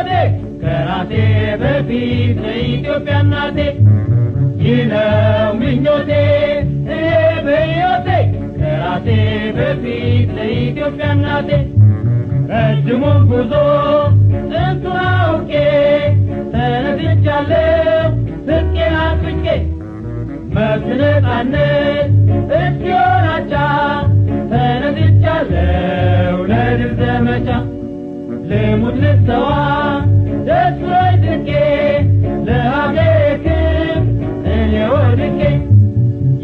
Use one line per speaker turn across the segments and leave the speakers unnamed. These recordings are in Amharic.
በሕይወቴ ከራሴ በፊት ለኢትዮጵያ እናቴ። ይህ ነው ምኞቴ እኔ በሕይወቴ ከራሴ በፊት ለኢትዮጵያ እናቴ። ረጅሙን ጉዞ ጥንቱን አውቄ ተነስቻለሁ ትጥቄን አጥብቄ፣ መብት ነፃነት እስኪሆን አቻ ተነስቻለሁ ለድል ዘመቻ። ልሙት ልሰዋ ደስ ብሎኝ ትቄ ለሀገሬ ክብር እኔ ወድቄ።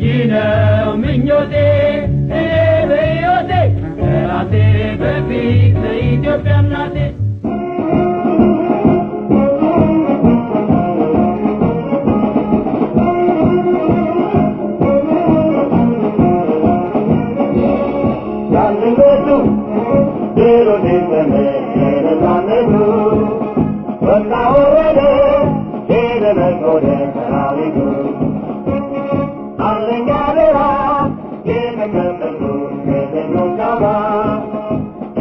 ይህ ነው ምኞቴ እኔ በሕይወቴ ከራሴ በፊት ለኢትዮጵያ እናቴ።
ያንነቱ ድሮ ነፃነቱ ወጣ ወረደ ሄደ ነጎደ ሰራዊቱ አለኛ ደራ የተቀመጡ ከተኞች ጋራ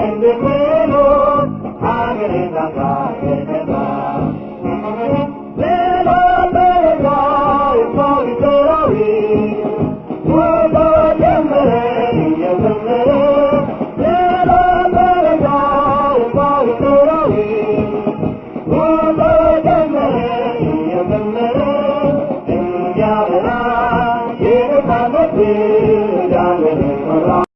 እንድትኖር ሀገሬን ላንሳ የተባ።